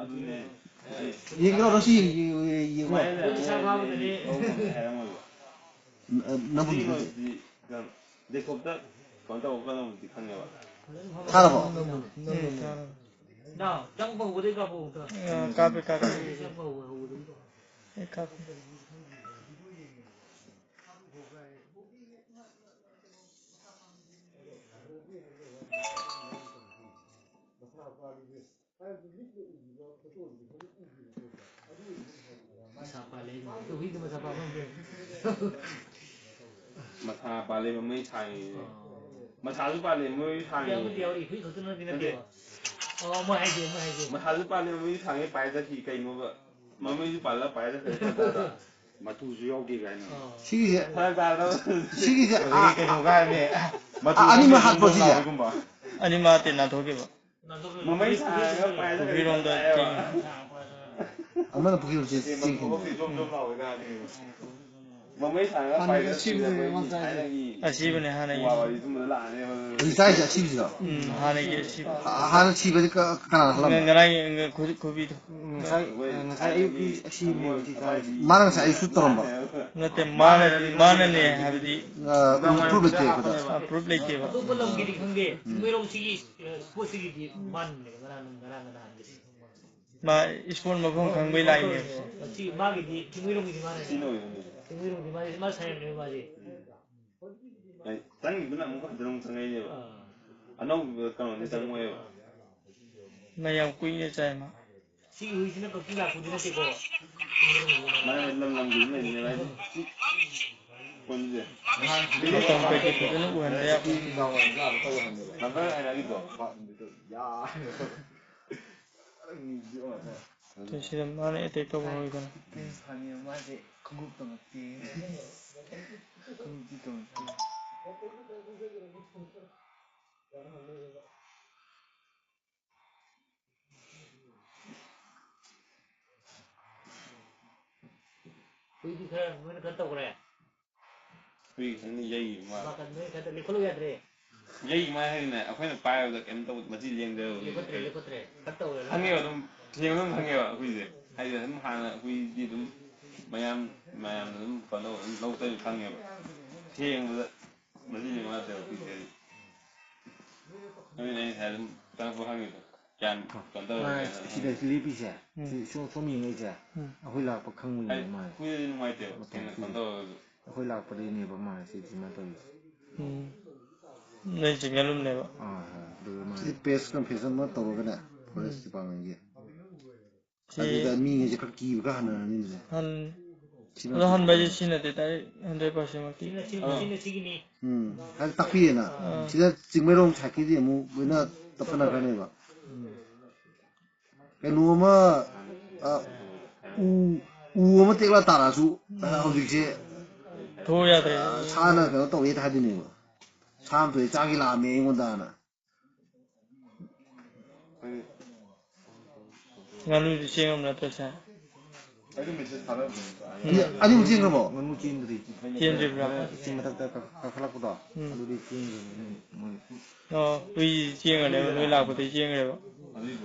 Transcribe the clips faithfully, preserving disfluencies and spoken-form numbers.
ꯑꯗꯨꯅꯦ꯫ ꯌꯦꯡꯒꯦꯔꯣ? ꯔꯣꯁꯤ ꯌꯦꯡ- ꯌꯦꯡ- ꯌꯦꯡꯉꯣ꯫ ꯁꯨꯃꯥꯏꯅ ꯂꯩꯔꯝꯃꯣꯏ, ꯂꯧꯕꯅꯦ ꯍꯥꯏꯔꯝꯃꯣꯏꯕ꯫ ꯅ- ꯅꯕꯨꯡ ꯁꯤꯒꯤ ꯀꯩꯅꯣꯁꯤꯗꯤ ꯀꯩꯅꯣ, desktopꯇ ꯀꯩꯅꯣ ꯇꯧꯕ ꯀꯩꯅꯣꯕꯨꯗꯤ ꯈꯪꯉꯦꯕ꯫ ꯊꯥꯔꯕꯣ? ꯎꯝ, ꯊꯥꯔꯦ꯫ ꯅꯥꯎ ꯆꯪꯕ ꯍꯧꯕꯗꯩ ꯀꯥꯞꯄꯛꯎ ꯑꯝꯇ꯫ ꯑ, ꯀꯥꯞꯄꯦ ꯀꯥꯞꯄꯦ꯫ ꯆꯪꯕ ꯍꯧꯕ ꯍꯧꯕꯗꯩ꯫ ꯑꯩ ꯀꯥꯞꯄꯦ꯫ ꯃꯁꯥ ꯄꯥꯜꯂꯦ꯫ ꯑꯗꯨ ꯍꯨꯏꯗꯣ ꯃꯁꯥ ꯄꯥꯜꯂꯦ꯫ ꯃꯁꯥ ꯄꯥꯜꯂꯦ, ꯃꯃꯩ ꯁꯥꯡꯉꯦ꯫ ꯃꯁꯥꯁꯨ ꯄꯥꯜꯂꯦ, ꯃꯃꯩꯁꯨ ꯁꯥꯡꯉꯦ꯫ ꯌꯥꯕꯨꯗꯤ ꯌꯥꯎꯔꯤ, ꯍꯨꯏ ꯈꯛꯇ ꯅꯠꯇꯦ ꯅꯠꯇꯦꯕ꯫ ꯑꯣ, ꯃꯣꯏ ꯍꯥꯏꯁꯦ, ꯃꯣꯏ ꯍꯥꯏꯁꯦ꯫ ꯃꯁꯥꯁꯨ ꯄꯥꯜꯂꯦ, ꯃꯃꯩꯁꯨ ꯁꯥꯡꯉꯦ, ꯄꯥꯏꯔ ꯆꯠꯈꯤ꯫ ꯀꯩꯅꯣꯕ? ꯃꯃꯩꯁꯨ ꯄꯥꯜꯂ ꯄꯥꯏꯔ ꯆꯠꯈ꯭ꯔꯦ꯫ ꯃꯇꯨꯁꯨ ꯌꯥꯎꯗꯦ ꯀꯥꯏꯅ꯫ ꯑꯣ꯫ ꯁꯤꯒꯤꯁꯦ ꯐꯔꯛ ꯇꯥꯗ꯭ꯔꯣ? ꯁꯤꯒꯤꯁꯦ ꯑꯗꯒꯤ ꯀꯩꯅꯣꯒ ꯍꯥꯏꯕꯅꯦ꯫ ꯃꯇꯨ ꯑꯅꯤꯃꯛ ꯈꯪꯗꯦ, ꯍꯥꯠꯄ꯭ꯔꯣ ꯁꯤꯁꯦ? ꯂꯥꯎꯕꯒꯨꯝꯕ꯫ ꯑꯅꯤꯃꯛ ꯇꯦꯟꯅ ꯊꯣꯛꯈꯤꯕ꯫ ꯃꯃꯩ ꯁꯥꯡꯉꯒ ꯄꯥꯏꯔ ꯆꯠꯈ꯭ꯔꯦ꯫ ꯄꯨꯈ꯭ꯔꯤꯔꯣꯝꯗ ꯆꯦꯟꯈꯤ꯫ ꯑꯃꯅ ꯄꯨꯈ꯭ꯔꯤꯔꯣꯝ ꯆꯦꯟ- ꯆꯦꯟꯈꯤꯕ꯫ ꯖꯣꯝ ꯖꯣꯝ ꯂꯥꯎꯋꯦ ꯀꯥꯏꯅ꯫ ꯃꯃꯩ ꯁꯥꯡꯉꯒ ꯍꯥꯟꯅ ꯄꯥꯏꯔ ꯑꯁꯤꯕꯅꯦ ꯆꯠꯈ꯭ꯔꯦ꯫ ꯃꯥ ꯆꯥꯏꯁꯦ꯫ ꯊꯥꯏꯅꯒꯤ ꯑꯁꯤꯕꯅꯦ ꯍꯥꯟꯅꯒꯤ꯫ ꯋꯥꯔꯤꯗꯨꯃꯗ ꯂꯥꯛꯑꯅꯦꯕ꯫ ꯍꯧꯖꯤꯛ ꯆꯥꯏꯁꯦ ꯑꯁꯤꯕꯁꯤꯔꯣ? ꯎꯝ, ꯍꯥꯟꯅꯒꯤ ꯑꯁꯤꯕ꯫ ꯍꯥ- ꯍꯥꯟꯅ ꯁꯤꯕꯗꯤ ꯀ- ꯀꯅꯥꯅ ꯍꯥꯠꯂꯝꯃꯤ? ꯉꯔꯥꯡꯒꯤ ꯈꯨ- ꯈꯨꯕꯤꯗꯣ꯫ ꯉꯁꯥꯏ ꯉꯁꯥꯏ ꯑꯌꯨꯛꯀꯤ ꯑꯁꯤꯕꯅꯦ ꯍꯧꯖꯤꯛ ꯆꯥꯏꯁꯦ꯫ ꯃꯥꯅ ꯉꯁꯥꯏ ꯑꯌꯨꯛ ꯁꯨꯠ ꯇꯧꯔꯝꯕ꯫ ꯅꯠꯇꯦ, ꯃꯥꯅꯗꯤ, ꯃꯥꯅꯅꯦ ꯍꯥꯏꯕꯗꯤ꯫ ꯑ, proof ꯂꯩꯇꯦ ꯑꯩꯈꯣꯏꯗ꯫ ꯑ, proof ꯂꯩꯇꯦꯕ꯫ ꯑꯇꯣꯞꯄ ꯂꯝꯒꯤꯗꯤ ꯈꯪꯗꯦ꯫ ꯆꯤꯡꯃꯩꯔꯣꯡꯁꯤꯒꯤ ꯁ꯭ꯄꯣꯔꯠꯁꯤꯒꯤꯗꯤ ꯃꯥꯅꯅꯦꯕ ꯉꯔꯥꯡ ꯉꯔꯥꯡꯒ ꯅꯍꯥꯟꯒꯤꯁꯦ꯫ ꯃꯥ ꯏꯁꯄꯣꯔꯠ ꯃꯐꯝ ꯈꯪꯕꯩ ꯂꯥꯛꯏꯅꯦꯕ꯫ ꯁꯤ ꯃꯥꯒꯤꯗꯤ ꯆꯤꯡꯃꯩꯔꯣꯡꯒꯤꯗꯤ ꯃꯥꯅ ꯁꯤ ꯂꯣꯏꯕꯅꯦ꯫ ꯆꯤꯡꯃꯩꯔꯣꯡꯒꯤ ꯃꯥꯁꯦ ꯃꯥ ꯁꯥꯟꯅꯔꯛꯀꯅꯤ ꯃꯥꯁꯦ꯫ ꯑꯩ ꯆꯪꯈꯤꯕꯗꯨꯅ ꯑꯃꯨꯛ ꯍꯟꯖꯤꯟ ꯑꯃꯨꯛ ꯆꯪꯉꯛꯏꯅꯦꯕ꯫ ꯑꯥ꯫ ꯑꯅꯧꯕ ꯀꯩꯅꯣꯗꯤ ꯆꯪꯉꯣꯏꯕ꯫ ꯃꯥ ꯌꯥꯝ ꯀꯨꯏꯅ ꯆꯥꯏ ꯃꯥ꯫ ꯁꯤꯒꯤ ꯍꯨꯏꯁꯤꯅ ꯀꯛꯆꯤꯡ ꯂꯥꯛꯄꯗꯤ ꯅꯠꯇꯦꯀꯣ꯫ ꯃꯥꯅ ꯂꯝ ꯂꯝꯒꯤ ꯑꯗꯨꯝ ꯂꯩꯕꯅꯦꯕ ꯍꯥꯏꯗꯤ꯫ ꯁꯤ ꯀꯣꯟꯁꯦ꯫ ꯃꯇꯝ ꯀꯩꯀꯩ ꯐꯖꯅ ꯎꯍꯟꯕ ꯌꯥꯕ꯫ ꯅꯝꯕꯔ ꯍꯥꯏꯔꯛꯑꯒꯦꯀꯣ꯫ ꯑꯗꯨ ꯁꯤꯗ ꯃꯥꯅ ꯑꯦꯇꯦꯛ ꯇꯧꯕ ꯍꯧꯔꯤꯗꯅ꯫ ꯐꯪꯉꯦ ꯃꯥꯁꯦ ꯈꯣꯡꯎꯞ ꯇꯣꯡꯉꯛꯇꯦ꯫ ꯈꯣꯡꯎꯞꯇꯤ ꯇꯣꯡꯉꯛꯇꯦ꯫ ꯍꯨꯏꯗꯤ ꯈꯔ ꯅꯣꯏꯅ ꯈꯔ ꯇꯧꯈ꯭ꯔꯦ꯫ ꯍꯨꯏ ꯈꯪꯗꯦ ꯌꯩ ꯃꯥ꯫ ꯃꯥ ꯈꯔ ꯅꯣꯏꯅ ꯈꯔ ꯂꯦꯞꯈꯠꯂꯨ ꯌꯥꯗ꯭ꯔꯦ꯫ ꯂꯩ ꯀꯃꯥꯏꯅ ꯍꯥꯏꯔꯤꯅꯦ? ꯑꯩꯈꯣꯏꯅ ꯄꯥꯏꯕꯗ ꯀꯩꯝ ꯇꯧ, ꯃꯆꯤ ꯂꯦꯡꯗꯦꯕ꯫ ꯂꯦꯞꯈꯠꯇ꯭ꯔꯦ, ꯂꯦꯞꯈꯠꯇ꯭ꯔꯦ꯫ ꯈꯔ ꯇꯧꯔꯦ꯫ ꯈꯪꯉꯦꯕ ꯑꯗꯨꯝ, ꯊꯦꯡꯕ ꯑꯗꯨꯝ ꯈꯪꯉꯦꯕ ꯑꯩꯈꯣꯏꯁꯦ꯫ ꯍꯥꯏꯗꯤ ꯑꯗꯨꯝ ꯍꯥꯟꯅ ꯑꯩꯈꯣꯏꯗꯤ ꯑꯗꯨꯝ ꯃꯌꯥꯝ, ꯃꯌꯥꯝꯅ ꯑꯗꯨꯝ ꯀꯩꯅꯣ ꯑꯗꯨꯝ ꯂꯧ ꯇꯩ ꯈꯪꯉꯦꯕ꯫ ꯊꯦꯡꯕꯗ ꯃꯆꯤ ꯂꯦꯡꯕ ꯅꯠꯇꯦꯕ ꯑꯩꯈꯣꯏꯗꯤ꯫ ꯑꯗꯨꯅ ꯑꯩ ꯉꯁꯥꯏ ꯑꯗꯨꯝ ꯆꯪꯉꯛꯄ ꯈꯪꯉꯤꯗꯣ꯫ ꯒ꯭ꯌꯥꯟ ꯀꯩꯅꯣ ꯇꯧꯔꯒꯦ꯫ ꯁꯤꯗ ꯂꯦꯞꯄꯤꯁꯦ, ꯎꯝ꯫ ꯁꯤ ꯁꯣꯝ, ꯁꯣꯝ ꯌꯦꯡꯉꯛꯏꯁꯦ, ꯎꯝ꯫ ꯑꯩꯈꯣꯏ ꯂꯥꯛꯄ ꯈꯪꯕꯒꯤꯅꯦ ꯍꯥꯏꯗꯤ ꯃꯥꯁꯦ꯫ ꯑꯩꯈꯣꯏꯗꯗꯤ ꯅꯨꯡꯉꯥꯏꯇꯦꯕ꯫ ꯃꯇꯝ ꯊꯦꯡꯅ ꯀꯩꯅꯣ ꯇꯧꯔꯒꯁꯨ꯫ ꯑꯩꯈꯣꯏ ꯂꯥꯛꯄꯗꯒꯤꯅꯦꯕ ꯃꯥꯅ ꯁꯤ ꯁꯨꯃꯥꯏꯅ ꯇꯧꯔꯤꯁꯦ꯫ ꯎꯝ꯫ ꯅꯣꯏ ꯆꯤꯡꯅꯔꯨꯝꯅꯦꯕ꯫ ꯑꯥ, ꯍꯣꯏ꯫ ꯑꯗꯨꯒ ꯃꯥꯅ ꯁꯤꯗꯤ press conference ꯑꯃ ꯇꯧꯔꯒꯅꯦ, forest department ꯀꯤ꯫ ꯁꯤ ꯑꯗꯨꯗ ꯃꯤꯉꯩꯁꯦ ꯈꯔ ꯀꯤꯕ ꯈꯔ ꯍꯟꯅꯔꯅꯤ ꯑꯗꯨꯗꯤ꯫ ꯍꯟ-, ꯁꯤꯅ ꯑꯗꯣ ꯍꯟꯕ ꯍꯥꯏꯁꯦ ꯁꯤ ꯅꯠꯇꯦ, direct hundred percent ꯃꯛꯇꯤ꯫ ꯁꯤꯅ ꯁꯤꯒꯤꯅꯤ꯫ ꯎꯝ, ꯍꯥꯏꯗꯤ ꯇꯥꯛꯄꯤꯔꯦꯅ꯫ ꯑꯥ꯫ ꯁꯤꯗ ꯆꯤꯡꯃꯩꯔꯣꯡ side ꯀꯤꯗꯤ ꯑꯃꯨꯛ ꯂꯣꯏꯅ ꯇꯞꯊꯅꯈ꯭ꯔꯅꯦꯕ꯫ ꯀꯩꯅꯣ ꯑꯃ, ꯑ, ꯎ, ꯎ ꯑꯃ ꯇꯦꯛꯂ ꯇꯥꯔꯛꯑꯁꯨ, ꯑ, ꯍꯧꯖꯤꯛꯁꯦ, ꯊꯣꯛ ꯌꯥꯗ꯭ꯔꯦ꯫ ꯑ, ꯁꯥꯅ ꯀꯩꯅꯣ ꯇꯧꯋꯦ ꯍꯥꯏꯗꯣꯏꯅꯦꯕ꯫ ꯁꯥ ꯑꯃ ꯊꯣꯛꯑꯦ, ꯆꯥꯒꯦ ꯂꯥꯛꯑꯝꯃꯦ ꯑꯩꯉꯣꯟꯗꯅ꯫ ꯉꯥꯅꯨꯗꯤ ꯆꯦꯡ ꯑꯃ ꯅꯠꯇ꯭ꯔꯣ ꯁꯦ? ꯑꯩꯗꯤ message ꯊꯥꯔꯛꯑꯝꯕꯅꯤ꯫ ꯎꯝ꯫ ꯑꯅꯤꯃꯛ ꯆꯦꯟꯈ꯭ꯔꯕꯣ? ꯉꯥꯅꯨ ꯆꯦꯟꯗ꯭ꯔꯤ꯫ ꯆꯦꯟꯗ꯭ꯔꯤꯕ꯭ꯔꯥ? ꯆꯤꯡ ꯃꯊꯛꯇ ꯀꯥ-, ꯀꯥꯈꯠꯂꯛꯄꯗꯣ, ꯎꯝ꯫ ꯑꯗꯨꯗꯤ ꯆꯦꯟꯈ꯭ꯔꯕꯅꯤ ꯃꯣꯏ꯫ ꯑꯣ, ꯍꯨꯏ ꯆꯦꯟꯈ꯭ꯔꯅꯦꯕ, ꯅꯣꯏ ꯂꯥꯛꯄꯗꯒꯤ ꯆꯦꯟꯈ꯭ꯔꯦꯕ꯫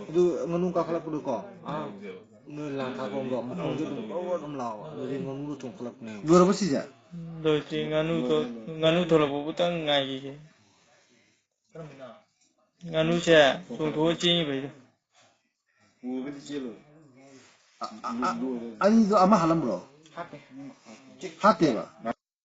ꯑꯗꯨ ꯉꯥꯅꯨ ꯀꯥꯈꯠꯂꯛꯄꯗꯣꯀꯣ, ꯑꯥ, ꯅꯣꯏ ꯂꯥꯟ ꯊꯥꯐꯝꯗꯣ, ꯃꯈꯣꯡꯁꯦ ꯑꯗꯨꯝ ꯕꯧ ꯕꯧ ꯑꯗꯨꯝ ꯂꯥꯎꯕ꯫ ꯑꯗꯨꯗꯤ ꯉꯥꯅꯨꯗꯣ ꯆꯣꯡꯈꯠꯂꯛꯄꯅꯦꯕ꯫ ꯂꯣꯏꯔꯕꯣ ꯁꯤꯁꯦ? ꯂꯣꯏꯗ꯭ꯔꯤ, ꯉꯥꯅꯨꯗꯣ, ꯉꯥꯅꯨ ꯊꯣꯛꯂꯛꯄꯕꯨꯇꯪ ꯉꯥꯏꯈꯤꯒꯦ꯫ ꯉꯥꯅꯨꯁꯦ ꯆꯣꯡꯊꯣꯛꯑ ꯆꯦꯟꯈꯤꯕꯩꯗꯣ꯫ ꯑ, ꯑ, ꯑ, ꯑꯅꯤꯗꯣ ꯑꯃ ꯍꯥꯜꯂꯝꯕ꯭ꯔꯣ? ꯍꯥꯠꯇꯦꯕ?